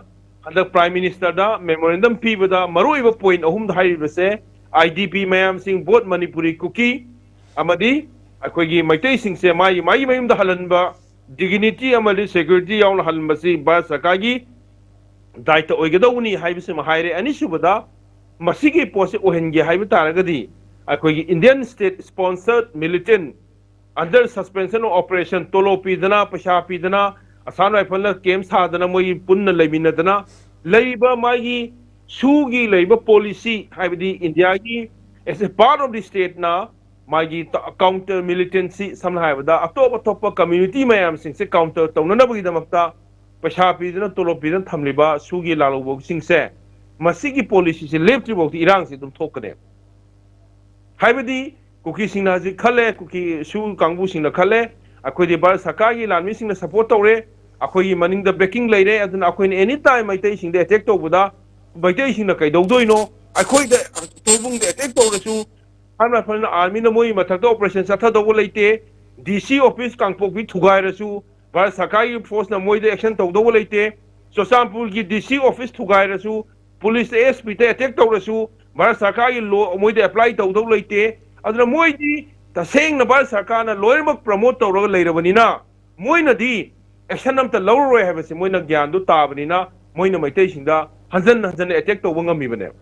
ꯍꯟꯗꯛ ꯄ꯭ꯔꯥꯏꯝ ꯃꯤꯅꯤꯁꯇꯔꯗ ꯃꯦꯃꯣꯔꯦꯟꯗꯝ ꯄꯤꯕꯗ ꯃꯔꯨꯑꯣꯏꯕ ꯄꯣꯏꯟ ꯑꯍꯨꯝꯗ ꯍꯥꯏꯔꯤꯕꯁꯦ, ꯑꯥꯏ ꯗꯤ ꯄꯤ ꯃꯌꯥꯝꯁꯤꯡ, ꯕꯣꯠ ꯃꯅꯤꯄꯨꯔꯤ ꯀꯨꯀꯤ ꯑꯃꯗꯤ ꯑꯩꯈꯣꯏꯒꯤ ꯃꯩꯇꯩꯁꯤꯡꯁꯦ ꯃꯥꯒꯤ ꯃꯥꯒꯤ ꯃꯌꯨꯝꯗ ꯍꯜꯍꯟꯕ, ꯗꯤꯒꯅꯤꯇꯤ ꯑꯃꯗꯤ ꯁꯦꯀ꯭ꯌꯨꯔꯤꯇꯤ ꯌꯥꯎꯅ ꯍꯜꯍꯟꯕꯁꯤ ꯚꯥꯔꯠ ꯁꯔꯀꯥꯔꯒꯤ ꯗꯥꯏꯇ ꯑꯣꯏꯒꯗꯧꯕꯅꯤ ꯍꯥꯏꯕꯁꯤꯃ ꯍꯥꯏꯔꯦ꯫ ꯑꯅꯤꯁꯨꯕꯗ, ꯃꯁꯤꯒꯤ ꯄꯣꯠꯁꯤ ꯑꯣꯏꯍꯟꯒꯦ ꯍꯥꯏꯕ ꯇꯥꯔꯒꯗꯤ ꯑꯩꯈꯣꯏꯒꯤ Indian state sponsored militant under suspension of operation, ꯇꯣꯂꯣꯞ ꯄꯤꯗꯅ, ꯄꯩꯁꯥ ꯄꯤꯗꯅ, ꯑꯁꯥꯝ ꯔꯥꯏꯐꯜꯅ ꯀꯦꯝ ꯁꯥꯗꯅ, ꯃꯣꯏꯒꯤ ꯄꯨꯟꯅ ꯂꯩꯃꯤꯟꯅꯗꯅ ꯂꯩꯔꯤꯕ ꯃꯥꯒꯤ ꯁꯨꯒꯤ ꯂꯩꯔꯤꯕ ꯄꯣꯂꯤꯁꯤ, ꯍꯥꯏꯕꯗꯤ ꯏꯟꯗꯤꯌꯥꯒꯤ as a part of the stateꯅ ꯃꯥꯒꯤ counter militancy, ꯁꯝꯅ ꯍꯥꯏꯔꯕꯗ ꯑꯇꯣꯞ ꯑꯇꯣꯞꯄ ꯀꯝꯃ꯭ꯌꯨꯅꯤꯇꯤ ꯃꯌꯥꯝꯁꯤꯡꯁꯦ ꯀꯥꯎꯟꯇꯔ ꯇꯧꯅꯅꯕꯒꯤꯗꯃꯛꯇ ꯄꯩꯁꯥ ꯄꯤꯗꯨꯅ, ꯇꯣꯂꯣꯞ ꯄꯤꯗꯨꯅ ꯊꯝꯂꯤꯕ ꯁꯨꯒꯤ ꯂꯥꯜꯍꯧꯕꯁꯤꯡꯁꯦ, ꯃꯁꯤꯒꯤ ꯄꯣꯂꯤꯁꯤꯁꯦ ꯂꯦꯞꯇ꯭ꯔꯤꯐꯥꯎꯗꯤ ꯏꯔꯥꯡꯁꯤ ꯑꯗꯨꯝ ꯊꯣꯛꯀꯅꯦꯕ꯫ ꯍꯥꯏꯕꯗꯤ ꯀꯨꯀꯤꯁꯤꯡꯅ ꯍꯧꯖꯤꯛ ꯈꯜꯂꯦ, ꯀꯨꯀꯤ ꯁꯨ ꯀꯥꯡꯕꯨꯁꯤꯡꯅ ꯈꯜꯂꯦ, ꯑꯩꯈꯣꯏꯗꯤ ꯚꯥꯔꯠ ꯁꯔꯀꯥꯔꯒꯤ ꯂꯥꯟꯃꯤꯁꯤꯡꯅ ꯁꯞꯄꯣꯔꯠ ꯇꯧꯔꯦ, ꯑꯩꯈꯣꯏꯒꯤ ꯃꯅꯤꯡꯗ ꯕꯦꯀꯤꯡ ꯂꯩꯔꯦ, ꯑꯗꯨꯅ ꯑꯩꯈꯣꯏꯅ ꯑꯦꯅꯤ ꯇꯥꯏꯝ ꯃꯩꯇꯩꯁꯤꯡꯗ ꯑꯦꯇꯦꯛ ꯇꯧꯕꯗ ꯃꯩꯇꯩꯁꯤꯡꯅ ꯀꯩꯗꯧꯗꯣꯏꯅꯣ? ꯑꯩꯈꯣꯏꯗ ꯇꯣꯏꯕꯨꯡꯗ ꯑꯦꯇꯦꯛ ꯇꯧꯔꯁꯨ, ꯁꯝꯅ ꯍꯥꯏꯔꯕꯗ ꯑꯥꯔꯃꯤꯅ ꯃꯣꯏꯒꯤ ꯃꯊꯛꯇ ꯑꯣꯄꯔꯦꯁꯟ ꯆꯠꯊꯗꯧꯕ ꯂꯩꯇꯦ, ꯗꯤ ꯁꯤ ꯑꯣꯐꯤꯁ ꯀꯥꯡꯄꯣꯛꯄꯤ ꯊꯨꯒꯥꯏꯔꯁꯨ ꯚꯥꯔꯠ ꯁꯔꯀꯥꯔꯒꯤ ꯐꯣꯔꯁꯅ ꯃꯣꯏꯗ ꯑꯦꯛꯁꯟ ꯇꯧꯗꯧꯕ ꯂꯩꯇꯦ꯫ ꯆꯨꯔꯆꯥꯟꯄꯨꯔꯒꯤ ꯗꯤ ꯁꯤ ꯑꯣꯐꯤꯁ ꯊꯨꯒꯥꯏꯔꯁꯨ, ꯄꯨꯂꯤꯁ ꯑꯦ ꯑꯦꯁ ꯄꯤꯗ ꯑꯦꯇꯦꯛ ꯇꯧꯔꯁꯨ ꯚꯥꯔꯠ ꯁꯔꯀꯥꯔꯒꯤ ꯂꯣ ꯃꯣꯏꯗ ꯑꯦꯄ꯭ꯂꯥꯏ ꯇꯧꯗꯧ ꯂꯩꯇꯦ꯫ ꯑꯗꯨꯅ ꯃꯣꯏꯗꯤ ꯇꯁꯦꯡꯅ ꯚꯥꯔꯠ ꯁꯔꯀꯥꯔꯅ ꯂꯣꯏꯅꯃꯛ ꯄ꯭ꯔꯃꯣꯠ ꯇꯧꯔꯒ ꯂꯩꯔꯕꯅꯤꯅ ꯃꯣꯏꯅꯗꯤ ꯑꯦꯛꯁꯟ ꯑꯝꯇ ꯂꯧꯔꯔꯣꯏ ꯍꯥꯏꯕꯁꯤ ꯃꯣꯏꯅ ꯒ꯭ꯌꯥꯟꯗꯨ ꯇꯥꯕꯅꯤꯅ ꯃꯣꯏꯅ ꯃꯩꯇꯩꯁꯤꯡꯗ ꯍꯟꯖꯟ ꯍꯟꯖꯟꯅ ꯑꯦꯇꯦꯛ ꯇꯧꯕ ꯉꯝꯃꯤꯕꯅꯦꯕ꯫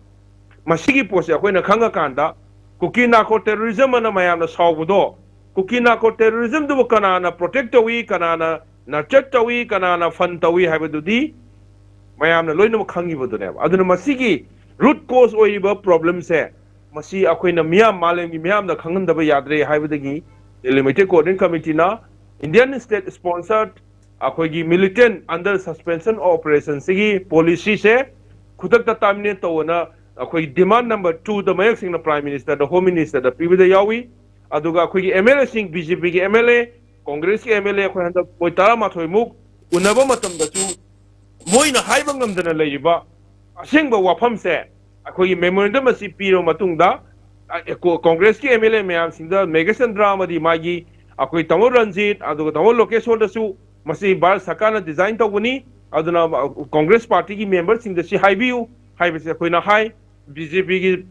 ꯃꯁꯤꯒꯤ ꯄꯣꯠꯁꯦ ꯑꯩꯈꯣꯏꯅ ꯈꯪꯉꯀꯥꯟꯗ ꯀꯨꯀꯤ ꯅꯥꯔꯀꯣ ꯇꯦꯔꯣꯔꯤꯖꯝ ꯑꯅ ꯃꯌꯥꯝꯅ ꯁꯥꯎꯕꯗꯣ, ꯀꯨꯀꯤ ꯅꯥꯔꯀꯣ ꯇꯦꯔꯣꯔꯤꯖꯝꯗꯨꯕꯨ ꯀꯅꯥꯅ ꯄ꯭ꯔꯣꯇꯦꯛ ꯇꯧꯏ, ꯀꯅꯥꯅ ꯅꯔꯆꯔ ꯇꯧꯏ, ꯀꯅꯥꯅ ꯐꯟ ꯇꯧꯏ ꯍꯥꯏꯕꯗꯨꯗꯤ ꯃꯌꯥꯝꯅ ꯂꯣꯏꯅꯃꯛ ꯈꯪꯉꯤꯕꯗꯨꯅꯦꯕ꯫ ꯑꯗꯨꯅ ꯃꯁꯤꯒꯤ ꯔꯨꯠ ꯀꯣꯁ ꯑꯣꯏꯔꯤꯕ ꯄ꯭ꯔꯣꯕ꯭ꯂꯦꯝꯁꯦ ꯃꯁꯤ ꯑꯩꯈꯣꯏꯅ ꯃꯤꯌꯥꯝ, ꯃꯥꯂꯦꯝꯒꯤ ꯃꯤꯌꯥꯝꯗ ꯈꯪꯍꯟꯗꯕ ꯌꯥꯗ꯭ꯔꯦ ꯍꯥꯏꯕꯗꯒꯤ ꯗꯦꯜꯂꯤ ꯃꯩꯇꯩ ꯀꯣꯑꯣꯔꯗꯤꯅꯦꯁꯟ ꯀꯃꯤꯇꯤꯅ Indian state sponsored ꯑꯩꯈꯣꯏꯒꯤ militant under suspension of operation ꯁꯤꯒꯤ ꯄꯣꯂꯤꯁꯤꯁꯦ ꯈꯨꯗꯛꯇ ꯇꯔꯃꯤꯅꯦꯠ ꯇꯧꯑꯣꯅ ꯑꯩꯈꯣꯏ ꯗꯤꯃꯥꯟ ꯅꯝꯕꯔ ꯇꯨꯗ ꯃꯌꯦꯛ ꯁꯦꯡꯅ ꯄ꯭ꯔꯥꯏꯝ ꯃꯤꯅꯤꯁꯇꯔꯗ, ꯍꯣꯝ ꯃꯤꯅꯤꯁꯇꯔꯗ ꯄꯤꯕꯗ ꯌꯥꯎꯏ꯫ ꯑꯗꯨꯒ ꯑꯩꯈꯣꯏꯒꯤ ꯑꯦꯝ ꯑꯦꯜ ꯑꯦꯁꯤꯡ, ꯕꯤ ꯖꯦ ꯄꯤꯒꯤ ꯑꯦꯝ ꯑꯦꯜ ꯑꯦ, ꯀꯣꯡꯒ꯭ꯔꯦꯁꯀꯤ ꯑꯦꯝ ꯑꯦꯜ ꯑꯦ ꯑꯩꯈꯣꯏ ꯍꯟꯗꯛ ꯃꯣꯏ ꯇꯔꯥꯃꯥꯊꯣꯏꯃꯨꯛ ꯎꯅꯕ ꯃꯇꯝꯗꯁꯨ ꯃꯣꯏꯅ ꯍꯥꯏꯕ ꯉꯝꯗꯅ ꯂꯩꯔꯤꯕ ꯑꯁꯦꯡꯕ ꯋꯥꯐꯝꯁꯦ ꯑꯩꯈꯣꯏꯒꯤ ꯃꯦꯃꯣꯔꯦꯟꯗꯝ ꯑꯁꯤ ꯄꯤꯔꯕ ꯃꯇꯨꯡꯗ ꯑ, ꯀꯣ-, ꯀꯣꯡꯒ꯭ꯔꯦꯁꯀꯤ ꯑꯦꯝ ꯑꯦꯜ ꯑꯦ ꯃꯌꯥꯝꯁꯤꯡꯗ, ꯃꯦꯘꯆꯟꯗ꯭ꯔ ꯑꯃꯗꯤ ꯃꯥꯒꯤ ꯑꯩꯈꯣꯏ ꯇꯥꯃꯣ ꯔꯟꯖꯤꯠ, ꯑꯗꯨꯒ ꯇꯥꯃꯣ ꯂꯣꯀꯦꯁꯣꯔꯗꯁꯨ ꯃꯁꯤ ꯚꯥꯔꯠ ꯁꯔꯀꯥꯔꯅ ꯗꯤꯖꯥꯏꯟ ꯇꯧꯕꯅꯤ, ꯑꯗꯨꯅ, ꯑ, ꯀꯣꯡꯒ꯭ꯔꯦꯁ ꯄꯥꯔꯇꯤꯒꯤ ꯃꯦꯝꯕꯔꯁꯤꯡꯗ ꯁꯤ ꯍꯥꯏꯕꯤꯌꯨ ꯍꯥꯏꯕꯁꯦ ꯑꯩꯈꯣꯏꯅ ꯍꯥꯏ꯫ ꯕꯤ ꯖꯦ ꯄꯤꯒꯤ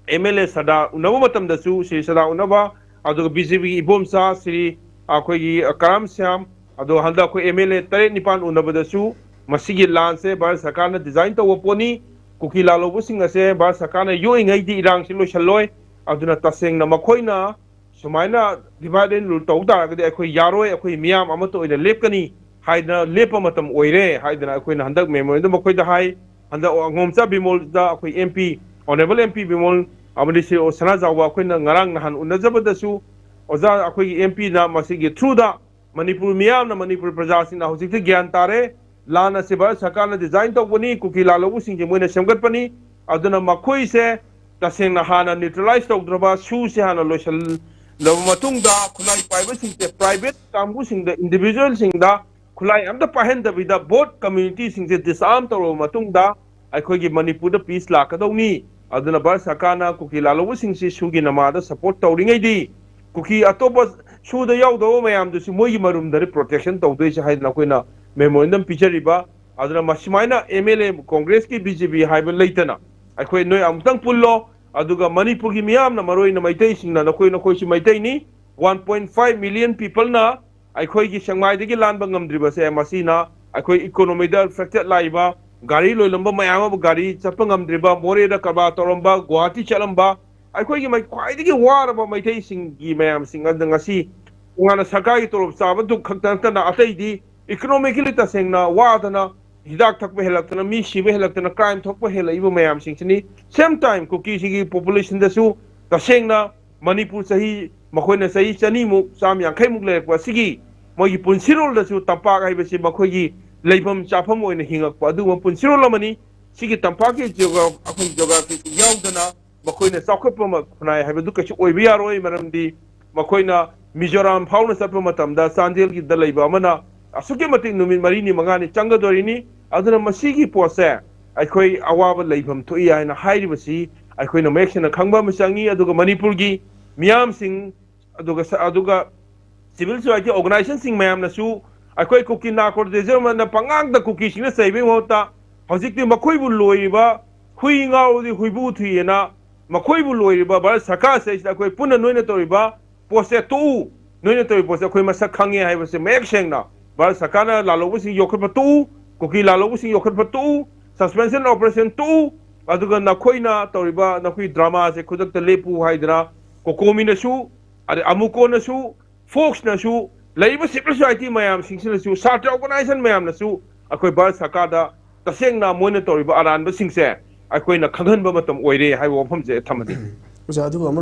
ꯑꯦꯝ ꯑꯦꯜ ꯑꯦ ꯁꯗꯥ ꯎꯅꯕ ꯃꯇꯝꯗꯁꯨ ꯁ꯭ꯔꯤ ꯁꯗꯥ ꯎꯅꯕ, ꯑꯗꯨꯒ ꯕꯤ ꯖꯦ ꯄꯤꯒꯤ ꯏꯕꯣꯝꯆꯥ ꯁ꯭ꯔꯤ ꯑꯩꯈꯣꯏꯒꯤ ꯀꯔꯥꯝ ꯁ꯭ꯌꯥꯝ, ꯑꯗꯣ ꯍꯟꯗꯛ ꯑꯩꯈꯣꯏ ꯑꯦꯝ ꯑꯦꯜ ꯑꯦ ꯇꯔꯦꯠ ꯅꯤꯄꯥꯟ ꯎꯅꯕꯗꯁꯨ ꯃꯁꯤꯒꯤ ꯂꯥꯟꯁꯦ ꯚꯥꯔꯠ ꯁꯔꯀꯥꯔꯅ ꯗꯤꯖꯥꯏꯟ ꯇꯧꯕ ꯄꯣꯠꯅꯤ, ꯀꯨꯀꯤ ꯂꯥꯜꯍꯧꯕꯁꯤꯡ ꯑꯁꯦ ꯚꯥꯔꯠ ꯁꯔꯀꯥꯔꯅ ꯌꯣꯛꯏꯉꯩꯗꯤ ꯏꯔꯥꯡꯁꯤ ꯂꯣꯏꯁꯤꯜꯂꯣꯏ, ꯑꯗꯨꯅ ꯇꯁꯦꯡꯅ ꯃꯈꯣꯏꯅ ꯁꯨꯃꯥꯏꯅ divide and rule ꯇꯧ ꯇꯥꯔꯒꯗꯤ ꯑꯩꯈꯣꯏ ꯌꯥꯔꯣꯏ, ꯑꯩꯈꯣꯏ ꯃꯤꯌꯥꯝ ꯑꯃꯠꯇ ꯑꯣꯏꯅ ꯂꯦꯞꯀꯅꯤ ꯍꯥꯏꯗꯅ ꯂꯦꯞꯄ ꯃꯇꯝ ꯑꯣꯏꯔꯦ ꯍꯥꯏꯗꯅ ꯑꯩꯈꯣꯏꯅ ꯍꯟꯗꯛ memorandum ꯃꯈꯣꯏꯗ ꯍꯥꯏ꯫ ꯍꯟꯗꯛ ꯑꯉꯣꯝꯆꯥ ꯕꯤꯃꯣꯜꯗ ꯑꯩꯈꯣꯏ M P, honourable M P ꯕꯤꯃꯣꯜ ꯑꯃꯗꯤ ꯁ꯭ꯔꯤ ꯁꯅꯥꯖꯥꯎꯕ ꯑꯩꯈꯣꯏꯅ ꯉꯔꯥꯡ ꯅꯍꯥꯟ ꯎꯅꯖꯕꯗꯁꯨ ꯑꯣꯖꯥ ꯑꯩꯈꯣꯏꯒꯤ ꯑꯦꯝ ꯄꯤꯅ ꯃꯁꯤꯒꯤ ꯊ꯭ꯔꯨꯗ ꯃꯅꯤꯄꯨꯔ ꯃꯤꯌꯥꯝꯅ, ꯃꯅꯤꯄꯨꯔ ꯄ꯭ꯔꯖꯥꯁꯤꯡꯅ ꯍꯧꯖꯤꯛꯇꯤ ꯒ꯭ꯌꯥꯟ ꯇꯥꯔꯦ, ꯂꯥꯟ ꯑꯁꯤ ꯚꯥꯔꯠ ꯁꯔꯀꯥꯔꯅ ꯗꯤꯖꯥꯏꯟ ꯇꯧꯕꯅꯤ, ꯀꯨꯀꯤ ꯂꯥꯜꯍꯧꯕꯁꯤꯡꯁꯦ ꯃꯣꯏꯅ ꯁꯦꯝꯒꯠꯄꯅꯤ, ꯑꯗꯨꯅ ꯃꯈꯣꯏꯁꯦ ꯇꯁꯦꯡꯅ ꯍꯥꯟꯅ ꯅ꯭ꯌꯨꯇ꯭ꯔꯦꯂꯥꯏꯁ ꯇꯧꯗ꯭ꯔꯕ, ꯁꯨꯁꯦ ꯍꯥꯟꯅ ꯂꯣꯏꯁꯤꯜꯂꯕ ꯃꯇꯨꯡꯗ ꯈꯨꯠꯂꯥꯏ ꯄꯥꯏꯕꯁꯤꯡꯁꯦ ꯄ꯭ꯔꯥꯏꯚꯦꯠ ꯀꯥꯡꯕꯨꯁꯤꯡꯗ, ꯏꯟꯗꯤꯚꯤꯖꯨꯋꯦꯜꯁꯤꯡꯗ ꯈꯨꯠꯂꯥꯏ ꯑꯝꯇ ꯄꯥꯏꯍꯟꯗꯕꯤꯗ ꯕꯣꯠ ꯀꯝꯃ꯭ꯌꯨꯅꯤꯇꯤꯁꯤꯡꯁꯦ ꯗꯤꯁꯑꯥꯔꯝ ꯇꯧꯔꯕ ꯃꯇꯨꯡꯗ ꯑꯩꯈꯣꯏꯒꯤ ꯃꯅꯤꯄꯨꯔꯗ ꯄꯤꯁ ꯂꯥꯛꯀꯗꯧꯅꯤ꯫ ꯑꯗꯨꯅ ꯚꯥꯔꯠ ꯁꯔꯀꯥꯔꯅ ꯀꯨꯀꯤ ꯂꯥꯜꯍꯧꯕꯁꯤꯡꯁꯤ ꯁꯨꯒꯤ ꯅꯃꯥꯗ ꯁꯄꯣꯔꯠ ꯇꯧꯔꯤꯉꯩꯗꯤ ꯀꯨꯀꯤ ꯑꯇꯣꯞꯄ ꯁꯨꯗ ꯌꯥꯎꯗꯕ ꯃꯌꯥꯝꯗꯨꯁꯨ ꯃꯣꯏꯒꯤ ꯃꯔꯨꯝꯗ ꯄ꯭ꯔꯣꯇꯦꯛꯁꯟ ꯇꯧꯗꯣꯏꯁꯦ ꯍꯥꯏꯗꯅ ꯑꯩꯈꯣꯏꯅ ꯃꯦꯃꯣꯔꯦꯟꯗꯝ ꯄꯤꯖꯔꯤꯕ꯫ ꯑꯗꯨꯅ ꯃꯁꯨꯃꯥꯏꯅ ꯑꯦꯝ ꯑꯦꯜ ꯑꯦ ꯀꯣꯡꯒ꯭ꯔꯦꯁꯀꯤ ꯕꯤ ꯖꯦ ꯄꯤ ꯍꯥꯏꯕ ꯂꯩꯇꯅ ꯑꯩꯈꯣꯏ ꯅꯣꯏ ꯑꯃꯨꯛꯇꯪ ꯄꯨꯜꯂꯣ, ꯑꯗꯨꯒ ꯃꯅꯤꯄꯨꯔꯒꯤ ꯃꯤꯌꯥꯝꯅ, ꯃꯔꯨ ꯑꯣꯏꯅ ꯃꯩꯇꯩꯁꯤꯡꯅ, ꯅꯈꯣꯏ ꯅꯈꯣꯏꯁꯨ ꯃꯩꯇꯩꯅꯤ, ꯋꯥꯟ ꯄꯣꯏꯟ ꯐꯥꯏꯚ ꯃꯤꯂꯤꯌꯟ ꯄꯤꯄꯜꯅ ꯑꯩꯈꯣꯏꯒꯤ ꯁꯦꯛꯃꯥꯏꯗꯒꯤ ꯂꯥꯟꯕ ꯉꯝꯗ꯭ꯔꯤꯕꯁꯦ, ꯃꯁꯤꯅ ꯑꯩꯈꯣꯏ ꯏꯀꯣꯅꯣꯃꯤꯗ ꯑꯦꯐꯦꯛꯇꯦꯠ ꯂꯥꯛꯏꯕ, ꯒꯥꯔꯤ ꯂꯣꯏꯂꯝꯕ ꯃꯌꯥꯝ ꯑꯃ ꯒꯥꯔꯤ ꯆꯠꯄ ꯉꯝꯗ꯭ꯔꯤꯕ, ꯃꯣꯔꯦꯗ ꯀꯔꯕꯥꯔ ꯇꯧꯔꯝꯕ, ꯒꯨꯋꯥꯍꯥꯇꯤ ꯆꯠꯂꯝꯕ, ꯑꯩꯈꯣꯏꯒꯤ ꯃꯩ-, ꯈ꯭ꯋꯥꯏꯗꯒꯤ ꯋꯥꯔꯕ ꯃꯩꯇꯩꯁꯤꯡꯒꯤ ꯃꯌꯥꯝꯁꯤꯡ ꯑꯗꯨ ꯉꯁꯤ ꯇꯣꯉꯥꯟꯅ ꯁꯔꯀꯥꯔꯒꯤ ꯇꯣꯂꯣꯞ ꯆꯥꯕꯗꯨ ꯈꯛꯇ ꯅꯠꯇꯅ ꯑꯇꯩꯗꯤ ꯏꯀꯣꯅꯣꯃꯤꯀꯦꯜꯂꯤ ꯇꯁꯦꯡꯅ ꯋꯥꯗꯅ, ꯍꯤꯗꯥꯛ ꯊꯛꯄ ꯍꯦꯜꯂꯛꯇꯅ, ꯃꯤ ꯁꯤꯕ ꯍꯦꯜꯂꯛꯇꯅ, ꯀ꯭ꯔꯥꯏꯝ ꯊꯣꯛꯄ ꯍꯦꯜꯂꯛꯏꯕ ꯃꯌꯥꯝꯁꯤꯡꯁꯤꯅꯤ꯫ ꯁꯦꯝ ꯇꯥꯏꯝ ꯀꯨꯀꯤꯁꯤꯒꯤ ꯄꯣꯄꯨꯂꯦꯁꯟꯗꯁꯨ ꯇꯁꯦꯡꯅ ꯃꯅꯤꯄꯨꯔ ꯆꯍꯤ, ꯃꯈꯣꯏꯅ ꯆꯍꯤ ꯆꯅꯤꯃꯨꯛ, ꯆꯥꯝ ꯌꯥꯡꯈꯩꯃꯨꯛ ꯂꯩꯔꯛꯄ ꯑꯁꯤꯒꯤ ꯃꯣꯏꯒꯤ ꯄꯨꯟꯁꯤꯔꯣꯜꯗꯁꯨ ꯇꯝꯄꯥꯛ ꯍꯥꯏꯕꯁꯤ ꯃꯈꯣꯏꯒꯤ ꯂꯩꯐꯝ ꯆꯥꯐꯝ ꯑꯣꯏꯅ ꯍꯤꯡꯉꯛꯄ ꯑꯗꯨꯒꯨꯝꯕ ꯄꯨꯟꯁꯤꯔꯣꯜ ꯑꯃꯅꯤ꯫ ꯁꯤꯒꯤ ꯇꯝꯄꯥꯛꯀꯤ geograph-, ꯑꯩꯈꯣꯏ geographyꯁꯤ ꯌꯥꯎꯗꯅ ꯃꯈꯣꯏꯅ ꯆꯥꯎꯈꯠꯄ ꯑꯃ ꯈꯨꯟꯅꯥꯏ ꯍꯥꯏꯕꯗꯨ ꯀꯩꯁꯨ ꯑꯣꯏꯕ ꯌꯥꯔꯣꯏ꯫ ꯃꯔꯝꯗꯤ ꯃꯈꯣꯏꯅ ꯃꯤꯖꯣꯔꯥꯝ ꯐꯥꯎꯅ ꯆꯠꯄ ꯃꯇꯝꯗ ꯆꯥꯟꯗꯦꯜꯒꯤꯗ ꯂꯩꯕ ꯑꯃꯅ ꯑꯁꯨꯛꯀꯤ ꯃꯇꯤꯛ ꯅꯨꯃꯤꯠ ꯃꯔꯤꯅꯤ ꯃꯉꯥꯅꯤ ꯆꯪꯒꯗꯣꯔꯤꯅꯤ꯫ ꯑꯗꯨꯅ ꯃꯁꯤꯒꯤ ꯄꯣꯠꯁꯦ ꯑꯩꯈꯣꯏ ꯑꯋꯥꯕ ꯂꯩꯐꯝ ꯊꯣꯛꯏ ꯍꯥꯏꯅ ꯍꯥꯏꯔꯤꯕꯁꯤ ꯑꯩꯈꯣꯏꯅ ꯃꯌꯦꯛ ꯁꯦꯡꯅ ꯈꯪꯕ ꯑꯃ ꯆꯪꯉꯤ꯫ ꯑꯗꯨꯒ ꯃꯅꯤꯄꯨꯔꯒꯤ ꯃꯤꯌꯥꯝꯁꯤꯡ, ꯑꯗꯨꯒ ꯁ-, ꯑꯗꯨꯒ civil society organizationꯁꯤꯡ ꯃꯌꯥꯝꯅꯁꯨ ꯑꯩꯈꯣꯏ ꯀꯨꯀꯤ ꯅꯥꯀꯣꯔ ꯗꯦꯖꯔꯃꯟꯅ ꯄꯉꯥꯡꯗ ꯀꯨꯀꯤꯁꯤꯡꯅ ꯆꯩꯕꯒꯤ ꯃꯍꯨꯠꯇ ꯍꯧꯖꯤꯛꯇꯤ ꯃꯈꯣꯏꯕꯨ ꯂꯣꯏꯔꯤꯕ ꯍꯨꯏ ꯉꯥꯎꯔꯗꯤ ꯍꯨꯏꯕꯨ ꯊꯨꯏꯑꯅ ꯃꯈꯣꯏꯕꯨ ꯂꯣꯏꯔꯤꯕ ꯚꯥꯔꯠ ꯁꯔꯀꯥꯔꯁꯦ ꯑꯩꯈꯣꯏ ꯄꯨꯟꯅ ꯅꯣꯏꯅ ꯇꯧꯔꯤꯕ ꯄꯣꯠꯁꯦ ꯇꯣꯛꯎ, ꯅꯣꯏꯅ ꯇꯧꯔꯤꯕ ꯄꯣꯠꯁꯦ ꯑꯩꯈꯣꯏ ꯃꯁꯛ ꯈꯪꯉꯦ ꯍꯥꯏꯕꯁꯦ ꯃꯌꯦꯛ ꯁꯦꯡꯅ ꯚꯥꯔꯠ ꯁꯔꯀꯥꯔꯅ ꯂꯥꯜꯍꯧꯕꯁꯤꯡ ꯌꯣꯛꯈꯠꯄ ꯇꯣꯛꯎ, ꯀꯨꯀꯤ ꯂꯥꯜꯍꯧꯕꯁꯤꯡ ꯌꯣꯛꯈꯠꯄ ꯇꯣꯛꯎ, suspension operation ꯇꯣꯛꯎ, ꯑꯗꯨꯒ ꯅꯈꯣꯏꯅ ꯇꯧꯔꯤꯕ ꯅꯈꯣꯏ dramaꯁꯦ ꯈꯨꯗꯛꯇ ꯂꯦꯞꯄꯨ ꯍꯥꯏꯗꯅ ꯀꯣꯀꯣꯃꯤꯅꯁꯨ, ꯑꯗꯩ ꯑꯃꯨꯀꯣꯅꯁꯨ, ꯐꯣꯛꯁꯅꯁꯨ, ꯂꯩꯔꯤꯕ civil society ꯃꯌꯥꯝꯁꯤꯡꯁꯤꯅꯁꯨ, ꯁꯥꯇ꯭ꯔ organization ꯃꯌꯥꯝꯅꯁꯨ ꯑꯩꯈꯣꯏ ꯚꯥꯔꯠ ꯁꯔꯀꯥꯔꯗ ꯇꯁꯦꯡꯅ ꯃꯣꯏꯅ ꯇꯧꯔꯤꯕ ꯑꯔꯥꯟꯕꯁꯤꯡꯁꯦ ꯑꯩꯈꯣꯏꯅ ꯈꯪꯍꯟꯕ ꯃꯇꯝ ꯑꯣꯏꯔꯦ ꯍꯥꯏꯕ ꯋꯥꯐꯝꯁꯦ ꯊꯝꯃꯅꯤ꯫ ꯑꯣꯖꯥ, ꯑꯗꯨꯒ ꯑꯃ